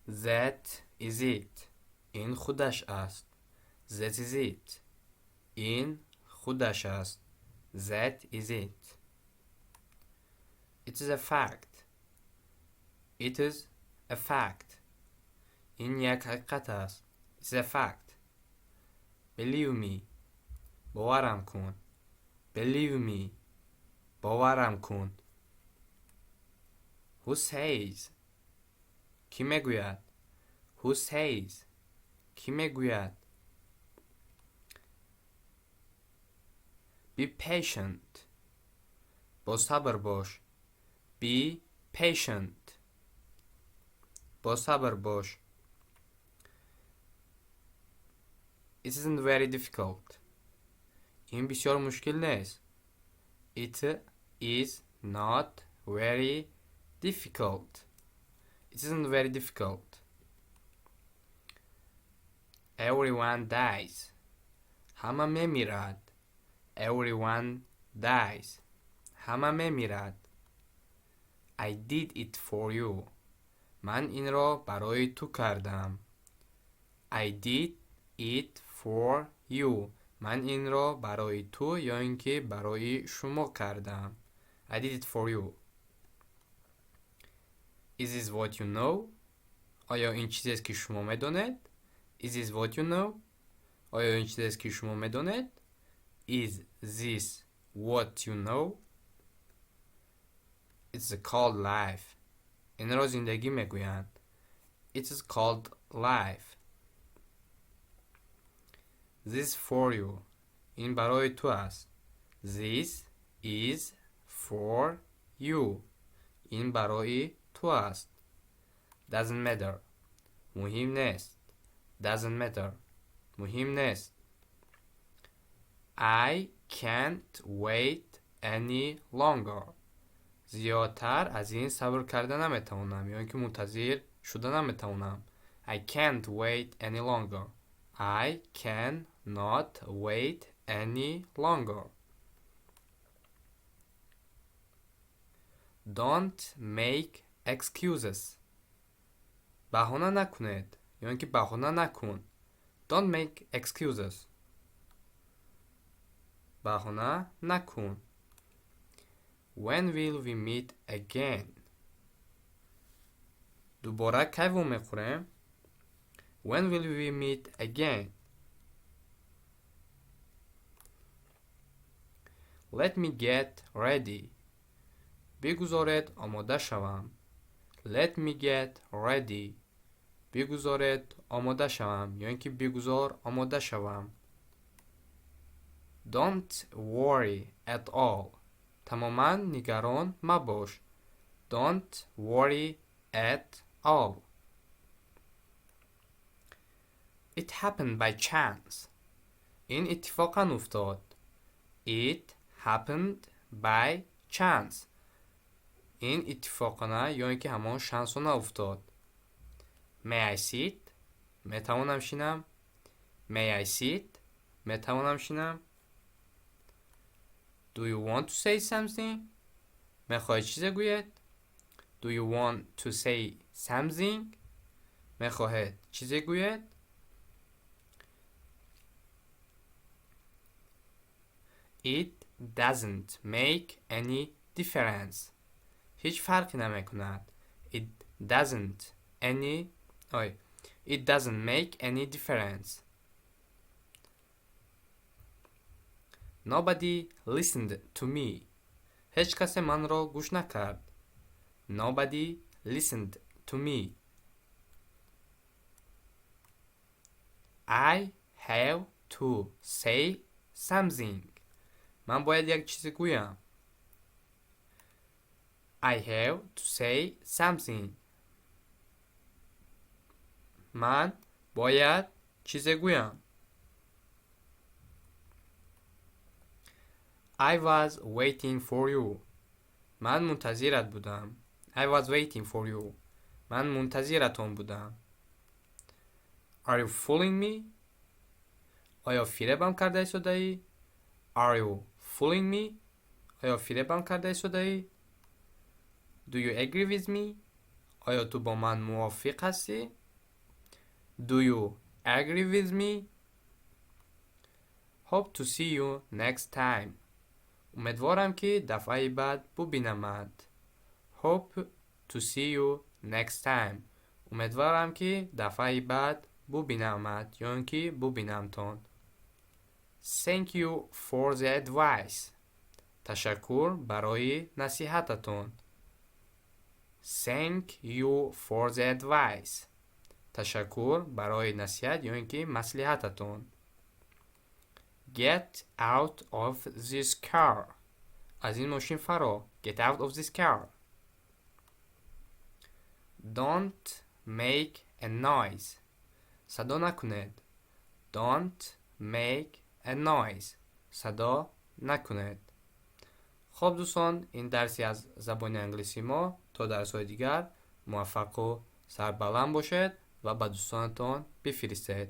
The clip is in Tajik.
That is it. Ин худаш аст. That is it. Ин худаш аст. That is it. It is a fact. It is a fact. Ин як ҳақиқат аст. It is a fact. Believe me. Боварам кун. Believe me. Боварам кун. Who says? Кӣ мегӯяд? Who says? Кӣ мегӯяд? Be patient. Босабр бош. Be patient. Босабр бош. It isn't very difficult. Ин бисёр мушкил нест. It is not very difficult. It isn't very difficult. Everyone dies. Ҳама мемирад. Everyone dies. Ҳама мемирад. I did it for you. Ман инро барои ту кардам. I did it for you. Ман инро барои ту ё ин ки барои шумо кардам. I did it for you. Is this what you know? Оё ин чизест, ки шумо медонед? Is this what you know? Оё ин чизест, ки шумо медонед? Is this what you know? It's called life. Инро зиндагӣ мегӯянд. It is called life. This for you. Ин барои ту аст. This is for you. Ин барои ту аст. Doesn't matter. Муҳим нест. Doesn't matter. Муҳим нест. I can't wait any longer. Зиёдтар аз ин сабр карда наметавонам ё ин ки мунтазир шуда наметавонам. I can't wait any longer. I can not wait any longer. Don't make excuses. Баҳона накунед ё ин ки баҳона накун. Don't make excuses. Баҳона накун. When will we meet again? Дубора кай вомехӯрем? When will we meet again? Let me get ready. Бигузоред омода шавам. Let me get ready. Бигузоред омода шавам ё ин ки бигузор омода шавам. Don't worry at all. Тамоман нигарон мабош. Don't worry at all. It happened by chance. Ин иттифоқан уфтод. It happened by chance. Ин иттифоқона ё ин ки ҳамон шансона уфтод. May I sit? Метавонам шинам? May I sit? Метавонам шинам? Do you want to say something? Мехоҳед чизе гӯед? Do you want to say something? Мехоҳед чизе гӯед? It doesn't make any difference. Ҳеҷ фарқе намекунад. It doesn't make any difference. Nobody listened to me. Ҳеҷ касе манро гӯш накард. Nobody listened to me. I have to say something. Ман бояд як чизе гӯям. I have to say something. Ман бояд чизе гӯям. I was waiting for you. Ман мунтазират будам. I was waiting for you. Ман мунтазиратон будам. Are you fooling me? Оё фиребам карда истодаӣ? Are you fooling me? Оё фиребам карда истодаӣ? Do you agree with me? Оё ту бо ман мувофиқ ҳастӣ? Do you agree with me? Hope to see you next time. Умедворам, ки дафъаи баъд бубинамад. Hope to see you next time. Умедворам, ки дафъаи баъд бубинамад ё ин ки бубинамтон. Thank you for the advice. Ташаккур барои насиҳататон. Thank you for the advice. Ташаккур барои насиҳат ё ин ки маслиҳататон. Get out of this car. Аз ин мошин фаро. Get out of this car. Don't make a noise. Садо накунед. Don't make a noise. Садо накунед. Хоб, дӯстон, ин дарси аз забони англисии мо. То дарсҳои дигар муваффақу сарбаланд бошед ва ба дӯстонатон бифиристед.